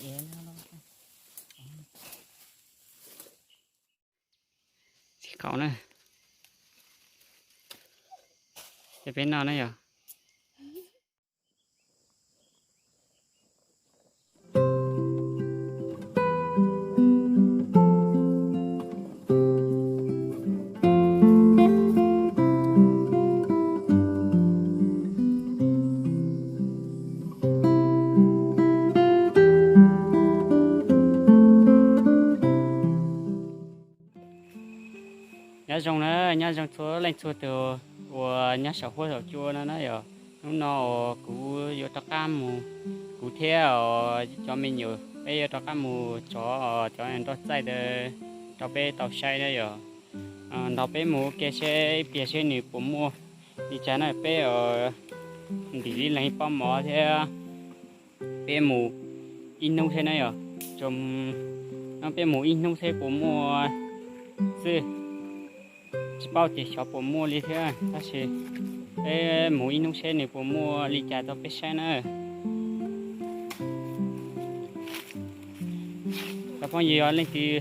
Txiv qaub na, ces peb noj na yog. Nyob zoo na, nyob zoo txhua leej txhua tus uas nyob saum huab saum cua no na yog. Hnub no uas kuv yuav rov qab mus, kuv thiab cov me nyuam peb yuav rov qab mus tso cov nroj txaij ntawd rau peb tau saib na yog. Nrog peb mus ua ke seb ib pliag seb nws puas muaj li cas na. Peb ntim ib leeg pob mov thiab peb mus ib hnub thiab na yog. Tsuas no peb mus ib hnub seb puas muaj xwb, tsis paub tias xyov puas muaj li thiab, tab sis peb mus ib hnub seb nws puas muaj li cas rau peb saib na. Cov phooj ywg, yog leej twg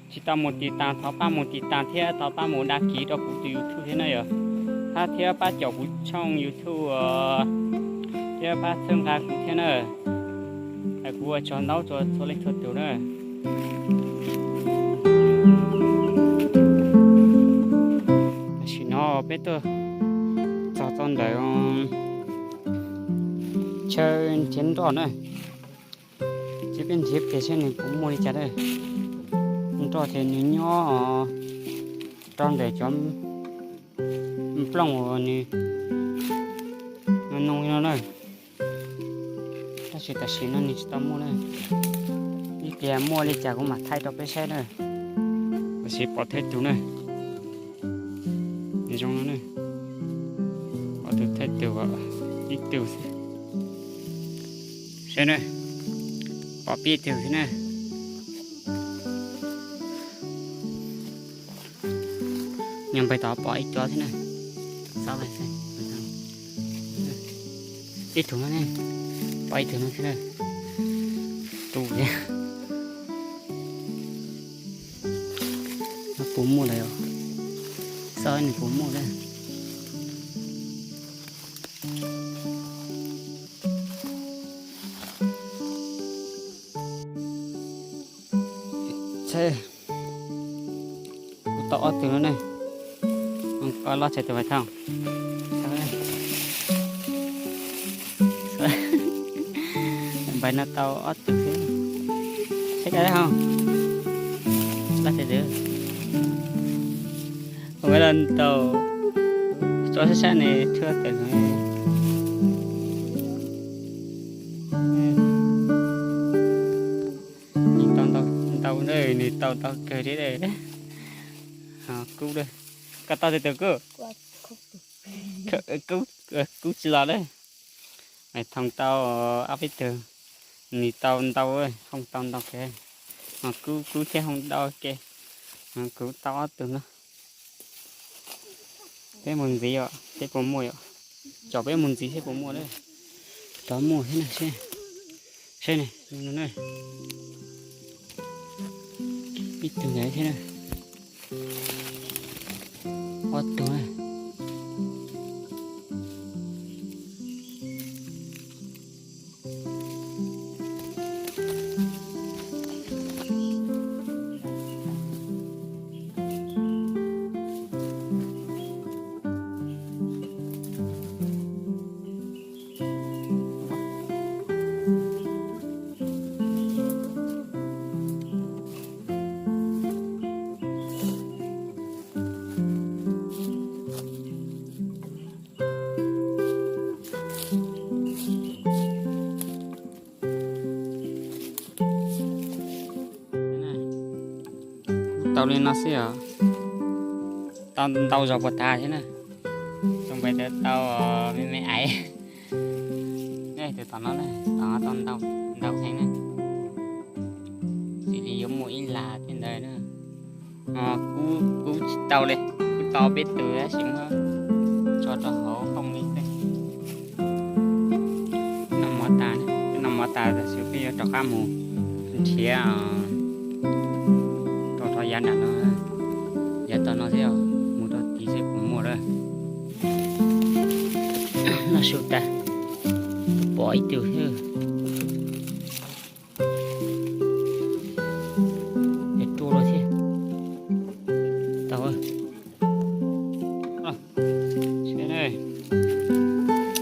tsis tau mus tiv tas, thov pab mus tiv tas thiab thov pab mus đăng ký rau kuv tus YouTube thiab na yog, thiab pab caum kuv tshooj YouTube thiab pab txhawb nqa kuv thiab na. Kuv ua tsaug ntau rau txhua leej txhua tus na. Tam sim no peb tuaj txog tau ntawm chaw nrhiav nroj na, ces peb nrhiav pliag seb nws puas muaj li cas na. Nroj ces nws nyob rau ntawm cov nplooj uas nws no no na. Tab sis tam sim no nws tsis tau muaj na. Ib pliag muaj li cas kuv mam thaij rau peb saib na. Tam sim pom thawj tus na. Nws zoo no na. Pom tus thawj tus, ib tug xwb. Saib na, pom peb tug xwb na. Nyob npawg tod pom ib co thiab na. Xav xav, ib tug no ne, pom ib tug no thiab na. Tus thiab. Nws puas muaj lawm os. Xav nws puas muaj lawm. Kuv tau ob tug no ne. Koj loj tsawg tus Npais Thoob? Npais no tau ob tug xwb. Saib koj hov, loj tsawg tus? Ua los tau, tso sab sab ne, tshuab tawm no. Nws tau ntau, nws tau ntau kawg thiab. Kub, koj tau twg tus Kub? Kub, Kub tsis los lawm. Npais Thoob tau ob peb tug, nws tau ntau, Hoob tau ntau kawg. Kub, Kub thiab Hoob tau ke, kuv tau ob tug no. Peb mus ntxiv os, seb puas muaj os. Cov peb mus ntxiv seb puas muaj lawm. Rov muaj thiab na, seb, seb ne, ib tug ntawd thiab na. Ob tug na. Tau li no xwb os. Tau ntau zog puas tas thiab na. Tus Npais tau me me aiv. Tus tom no, tom no tau ntau heev na. Xws li yuav muaj ib las tej ntawd na. Kub tsis tau li, kub tau peb tus tab sis muab tso rau hauv hooj li xwb. Noj mov tas, noj mov tas tab sis peb yuav rov qab mus Nrhiav, rau rau yav nram no, yav tom no thiab, mus rau tid xwb puas muaj lawm. Noj su tas, pom ib tug thiab. Es rua lawm thiab. Tau,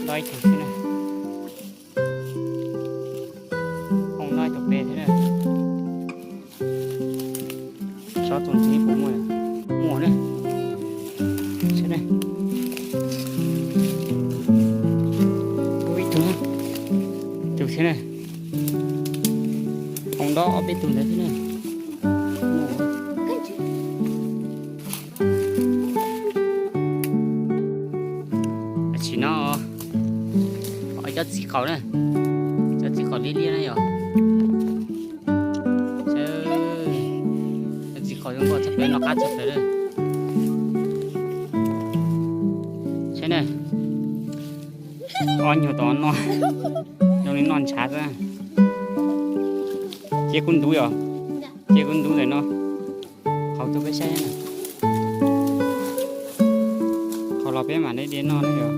noj ib tug xwb na. Hoo noj ib tug pem thiab na. Tsob tus ntxiv puas muaj? Muaj na. Saib na. Ib tug, tus thiab na. Hoo noj ob peb tug ntawd thiab na. Tam sim no, cov txiv qaum na, cov txiv qaum liab liab na yom. Cov txiv qaum zoo nkauj tshaj plaws, noj qab tshaj plaws. Saib na, ob nyuag tom no zoo li noj ntshav xwb. Cia kuv ntub yom, cia kuv ntub ntawm no. Qhov tuaj peb saib na. Qhov los peb mam li de noj na yom.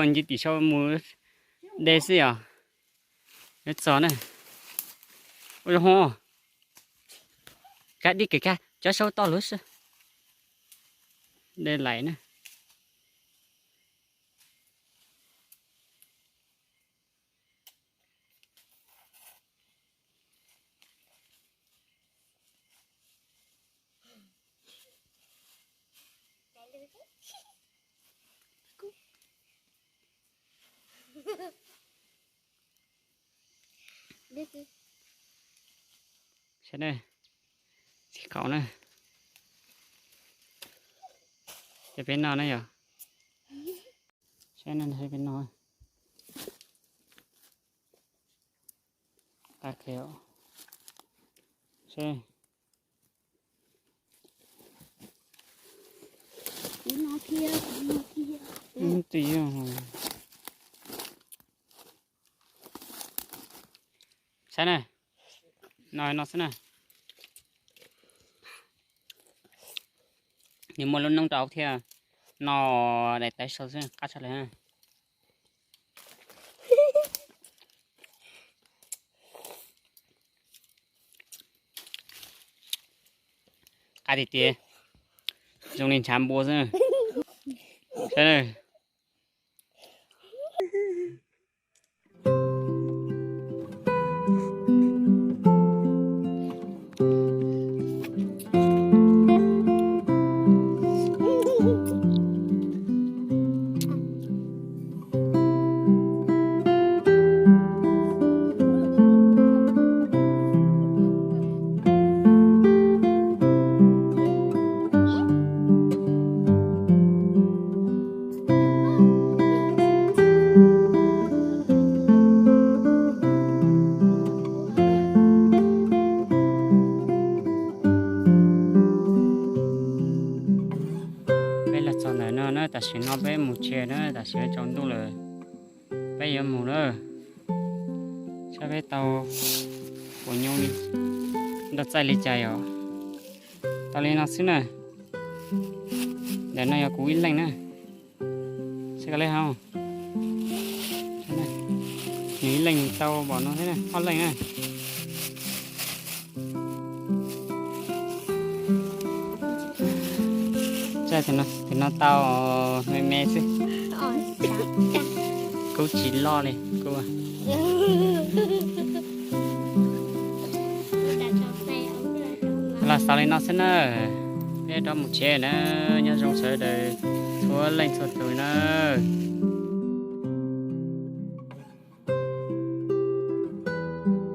Nce tim sau mus de xwb yom. Yuav txog na. Ua zoo ho, kab dib kev kab cov sau toj lub xwb. De laim na. Saib na, txiv qaum na, ces peb noj na yom. Saib na, peb noj. Qab qhia, saib. Twb yog, saib na, no no xwb na. Nws muaj lub noob rau thiab, no daim tawv sau xwb qab tshaj plaws. Qab tiag tiag, zoo li ntshav npua xwb. Saib na. Peb los txog ntawm no na, tam sim no peb mus tsev na, tam sim tsaus ntuj lawm, peb yuav mus na. Saib peb tau puas nyuj li, nrau txaij li cas yom. Tau li no xwb na. Ntawm no yog kuv ib leeg na. Saib koj lej hauv. Nws ib leeg tau npaum no thiab na, ob leeg na. Saib tus no tau me me xwb. Kuv tsis loj li kuv. Los xaus li no xwb na. Peb rov mus tsev na. Nyob zoo sawv daws txhua leej txhua tus na.